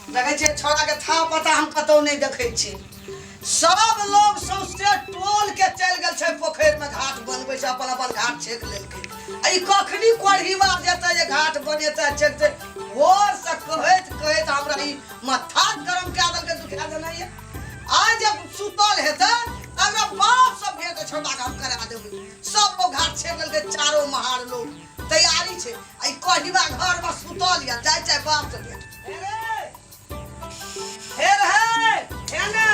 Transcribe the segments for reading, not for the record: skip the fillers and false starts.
देखै छियै छोड़ा के था पता हम कतौ नहि देखै छी। सब लोग सौंसे टोल के चलि गेल छै पोखरि में घाट बनबै छै, अपन अपन घाट छेक लेलकै। आ ई कखनी कोढ़ीबा जेतै जे घाट बनेतै छेकतै? भोर से कहैत कहैत हमरा ई माथा गरम कए देलकै, दुखा देने ये। आइ जे सुतल हेतै तकरा बाप सब भेट छोड़ा के हम करा देबै। सब लोग घाट छेक लेलकै, चारो महार लोग तैयारी छै। आ ई कोढ़ीबा घर में सुतल ये, जाइ छै बाप से भेट। हे रे, हे ना,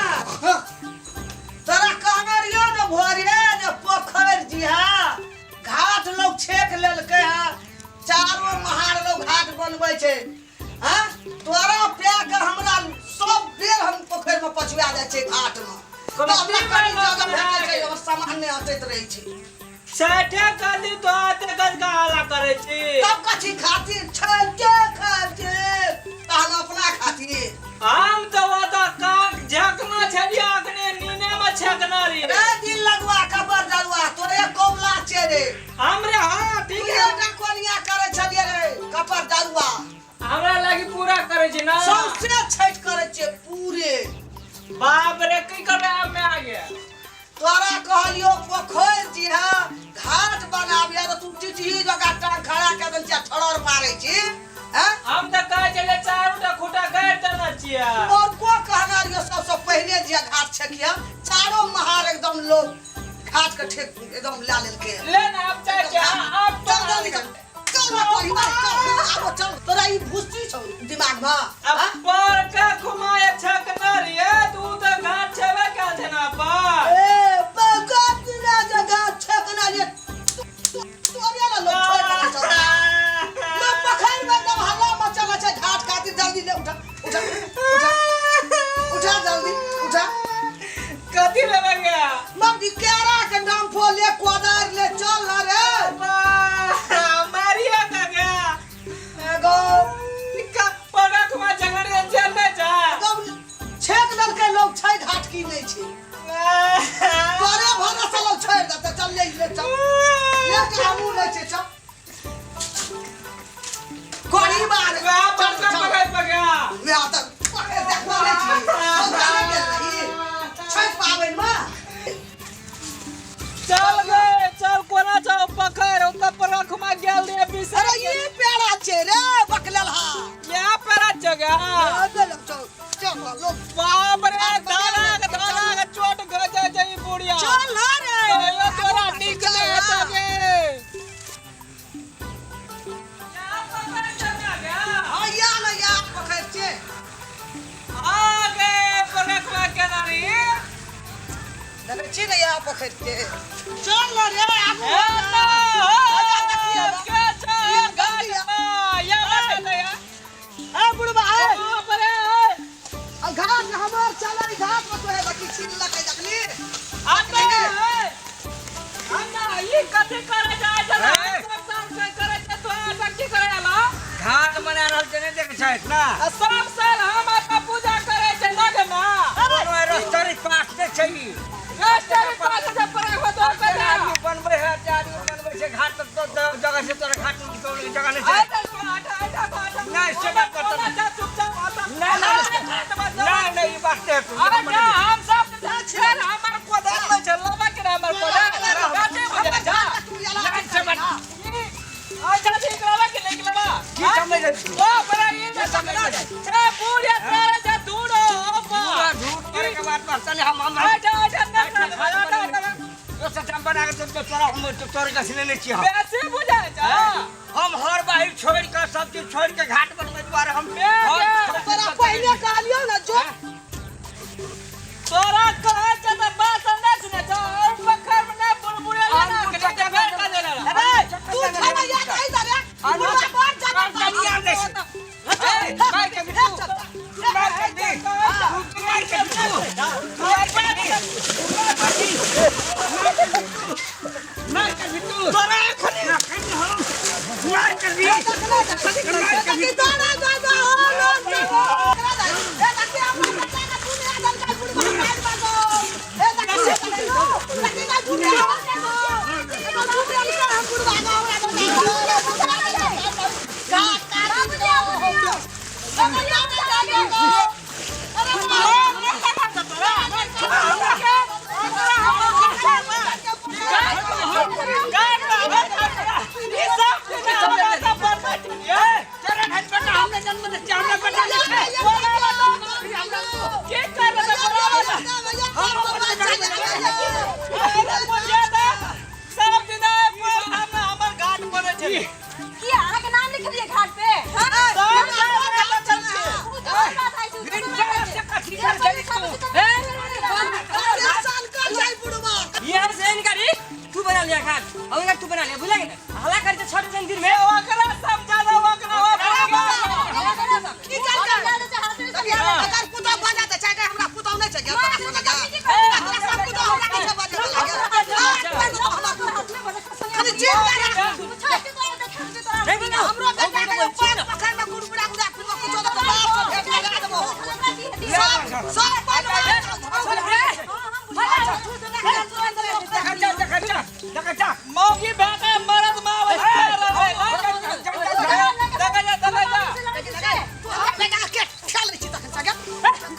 तोरा कहने रहियो ने भोरे जे पोखरि जिहा, घाट लोग छेक लेलकै हँ, चारो महार लोग घाट बनबै छै। हाँ, तोरा प्या के हमरा सब बेर हम पोखरि में पछुआ जाइ छै घाट में। तऽ हमरा कनि जगह भेटै छै, हमर सामान नहि हटैत रहै छै। साठे कदी तो आते गज का हाला करे छी। तब कथी खातिर छै खातिर? तहन अपना खातिर। हम तो वो तो काक झकना छलिए, अखने नीने में छकना रही। रे दिल लगवा कबर जलवा, तोरे कौला छे रे। हमरे? हाँ, ठीक है। तू कोनिया करे छलिए रे कपर जलवा। हमरा लागी पूरा करे छी ना। सौंसे छठि करे छे पूरे। बाप रे, की करबे आब में आ गया। तोरा कहलियो पोखरि जिहा घाट बनाबिया तऽ तू टिटही जकाँ टांग खड़ा कऽ देल छियै, ठड़र मारै छी हैं? हम तऽ कहै छलियै चारू टा खूटा गाड़ि देने छियै। और को कहना रहियो सबसे पहले जिया घाट छेकिया, चारो महार एकदम लोग घाट के ठेक एकदम ला लेलकै। ले ना, आब जाइ छियै, आब। चल जल्दी चल, चल ना परिवार, चल आबो चल। तोरा ई भूसी छौ दिमाग में? अब पर का घुमाए छकना रहिए, तू तऽ घाट छेबे कयल छै ना पर। ए बगा दिना जे घाट छेकना रे, तोरे ला लोग छोड़ देने छौ। लोग पोखरि में एकदम हल्ला मचल छै घाट खातिर। जल्दी ले, उठा उठा उठा उठा, जल्दी उठा। कथी लेबै गया? मम्मी केरा के नाम फो ले, कोदार ले, चल ना रे। मारिया का गया? एगो पगा घुमा झगड़ चल नहीं जा। एकदम छेक देलकै लोग, छै घाट की नहि छै? तोरे भरोसा लोग छोड़ि देतै। चल ले ले, चल ले के हमहूँ लै छै, चल कोड़ी बार। वएह चल, बड़का चल। पकड़ पगा। वएह तऽ पकड़ि देखबो नहि छी। हम जाने गेल रही छठि पाबनिमे। चल गए, चल, कोना छौ पकड़? ओतऽ पर रखमा गेल रे बिसर। अरे ई पेड़ा छै रे बकलेल हा। यहाँ पर जगह। चल चल चल लोग। बाप रे, दादा दादा के चोट घ जाय छै ई बुढ़िया। चल ना रे। कहियो तोरा नीक नहि हेतौ गे। यहाँ पकड़ जगह गया। हाँ, या ना, या पकड़ छै। आ गए पकड़ केना रे? देखै छी ने, या पकड़ के चल ना रे आगू। ए ना, के छै ये गलती है। या बता या। ए बुढ़बा, ए। बाप रे, ए। आ घाट हमर चलै, घाट में तोहे बकी छीन लकै देखली। आते ए। अन्ना, ई कथी करे जाय छै? ए। सब साल से करे छै, तो आटा की करे आला? घाट बना रहल छै, नहि देखै छथि ना? आ सब साल हम एतऽ पूजा करे छै ना गे ना। कोनो राष्ट्रीय पार्क नहि छै ई। राष्ट्रीय पास से पर हो तो एते कर। आदमी बनबै है, एते आदमी बनबै छै घाट, तऽ तो जगह छै तोरा घाट में जगह नहि छै? आटा आटा आटा आटा। नहि, से बात करतै। कोना जा, चुपचाप आता। नहि, नहि, नहि, नहि, ई बात नहि हेतौ। अरे जा, हम सब छै, हमर कोदार लै छै, लबा के हमर कोदार गाछे बुझे जा। नहि, से बात अच्छा ठीक, लबा के निकलबा। की समझ रहल छी? ओ बड़ा ई की समझ रहल छी? छै बूढ़े तारे छै धूड़ो ओ पूरा झूठ करे के बात पर तने हम हम अच्छा अच्छा, नहीं घाट बना दोसर ठाम बना के तो तोरा हम तो तोरे गाछ लेने छी हम। बेसी बुझाय छै। हम हर बाहिर छोड़ के, सब चीज छोड़ के घाट बनबै दुआरे हम बे, बे। तोरा पहिले कहलियौ ने जो। तोरा कहै छै तऽ बात नहि सुनै छौ। और पोखरि में नहि बुलबुले ना के नहि तऽ बेर का देला। अरे तू छना या नहीं रे बुढ़वा, बात जाना। ए, मार के भी तू, मार के भी तू, मार के भी तू, मार के भी, मार के भी तू। तोरा एखन मार के भी, मार के भी। दादा दादा हो। सब परिवार देखा जा, देखा जा, देखा जा। मौगी बेटा मरद मावे देखा जा, देखा जा। तू हम बेटा के खेलै छी तखन सगे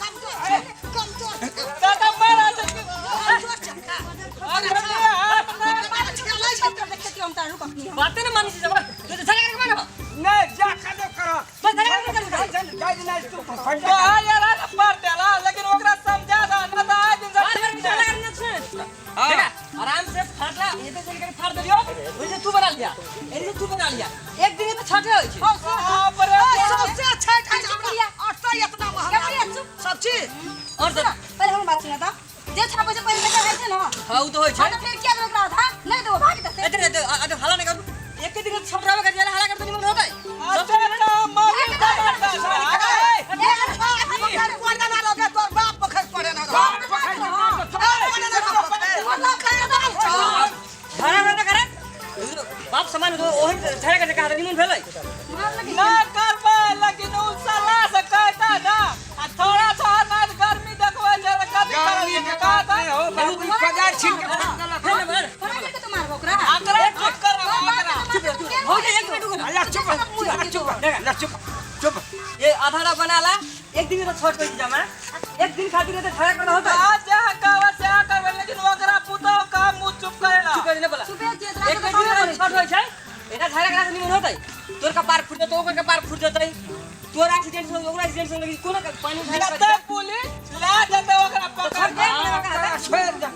कमजोर छै, कमजोर छै, दादा मरद कमजोर छै। खेलै छै। बाते न मानी छै जब तो झगड़ा करके मानब। नहीं, जा कदो करो। बस झगड़ा करके करू। जा, जा, जा, तू फट जा। कहा यार पर देला, लेकिन ओकरा समझा दा न त आज दिन बार बार झगड़ा करना छै। देखा, आराम से फाटला ये तो चल कर फाड़ देलियो, ओइ से तू बना लिया, एने से तू बना लिया, एक दिन तो छठे होई छै। बाप रे। सौंसे छठि होइ छै हमरा अटतै एतना महंगा सब चीज। और सब पहिले हमर बात सुन त, जे छापै छै पहिले बेटा होइ छै न। हां, उ तो होई छै। हाँ, तो फेर किया देबै एकरा आधा? नहि देबो, भागि जेतै। एते एते एते हाला नहीं करू, एक दिन छठ रहबे कर जाला, हाला कर तो निमन होतै। अच्छा अच्छा, मौगी खबर दा। ए, पोखरि पड़े ना रहे, तोर बाप पोखरि पड़े ना रहे। पड़े ना रहे पोखरि। झगड़ा न करे बाप समान हो, ओही झगड़ा कर कहा निमन भेलै। ना करबै, लेकिन उ साला से कहता ना आ थोड़ा सा ना गर्मी देखबै छै त कथी गर्मी करबै के कहता। बात नहीं हो बाबू, बाजार छीन के फेंक देलक। फेर मार। कोना के तू मारबो ओकरा? आकरा चुप कर, आकरा चुप रह, चुप रह। हो गया, एक मिनट रुको ना। अल्लाह चुप, अल्लाह चुप, अल्लाह चुप, चुप। ये आधारा बनाला, एक दिन तो छठ होई जमा, एक दिन खातिर तो झगड़ा करना होता। आज जहाँ कहबै से करबै, लेकिन ओकरा पुतोह का मुँह चुप करेला। चुप कर देने बोला। चुपे छियै, एक दिन छठ होई छै, एना झगड़ा करा से निमन होतै। तोर कपार फूट जेतौ, ओकर कपार फूट जेतै, तोर एक्सीडेंट से ओकरा एक्सीडेंट से लगी, कोनो पानी उठा जते पुलिस ला जेतै ओकरा पकड़ के। तोरा छोड़ दे।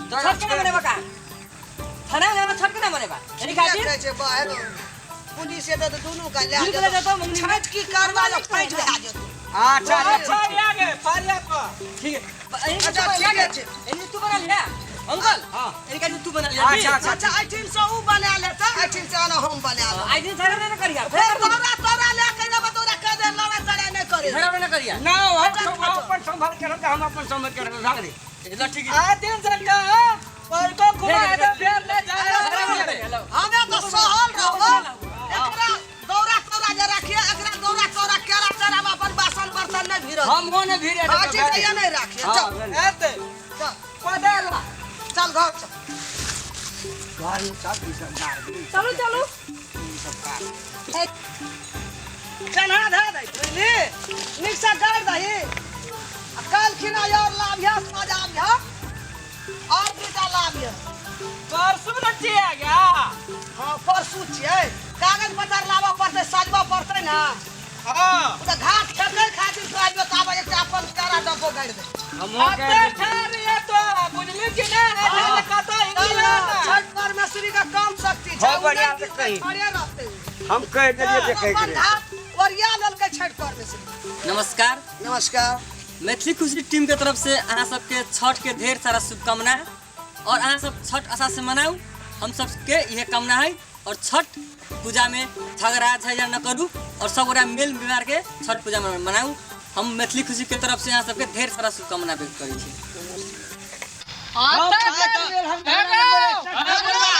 छठ के ना मनेबा का थाना में जाना, छठ के ना मनेबा एनी खातिर कहै छै बाहर पुलिस एतै तऽ दुनू के लए दुनू के लए जेतौ, मंगनी में। छठि की करबा जे छठि भए जेतौ। अच्छा अच्छा, आगे फारिया पर। ठीक है, एनी अच्छा, तू बना ठीक लिया। छै। एनी तू बना लिया अंकल। हाँ। एनी खातिर तू बना लिया। अच्छा, अच्छा। अच्छा, एहिठाम से उ बना लेतै, एहिठाम से आना हम बना लेबै। आई दिन झगड़ा ना करिया। फेर तोरा तोरा लए के जेबै, तोरा कह दे लड़ाइ तड़ाइ नहि करे। झगड़ा ना करिया। ना, हम अपन संभाल के रख, हम अपन संभाल के रख, भाग रे। इधर ठीक है। आ दिन से कह पर को घुमा दे, फेर ले जा। हमे तऽ सहल रहबो, एकरा दौरा तौरा जे राखिए, एकरा दौरा तौरा केरा तेरा में अपन बासन बर्तन नहि भिरत। हम वो नहीं भीड़े। हाँ, ठीक है, ये नहीं राखिए। चल। एते चल। पदर। चल घर चल। घर में सब ई सब गाड़ दे। चलू चलू। ई सब गाड़। चना धऽ दै बुझली, नीकसँ गाड़ि दही आ काल्हि खिना और लाबिह, सजाबिह और दूटा लाबिह। परसू न चिया गया। हाँ, परसू छियै, कागज पत्तर लाबऽ पड़तै, सजबऽ पड़तै ने। हाँ। ओ तऽ घाट छेकै खातिर कहलियौ, ताबे एकटा अपन केरा डब्बो गाड़ि दे। हम अते ठहरिए तो बुझली कि ना रे कत हिला। छठ परमेश्वरी के कम शक्ति छै। हाँ, बढ़िया से कही। खड़े रहतै। हम कह देलिए देखे अपन के। घाट ओरिया लेलकै छठ परमेश्वरी। नमस्कार। नमस्कार। मैथिली खुशी टीम के तरफ से अहाँ सबके छठ के ढेर सारा शुभकामना, और अहाँ सब छठ आशा से मनाउ, हम सबके यह कामना है। और छठ पूजा में झगड़ा झंझट न करू और सब गोटा मिल मिलार के छठ पूजा मनाउ। हम मैथिली खुशी के तरफ से अहाँ सबके ढेर सारा शुभकामना व्यक्त करै छी।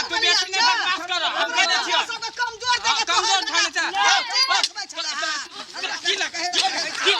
तू बेसी नहि बकवास कर, हम कह दै छियौ। सबके कमजोर देखे। कमजोर ठानै छै। की की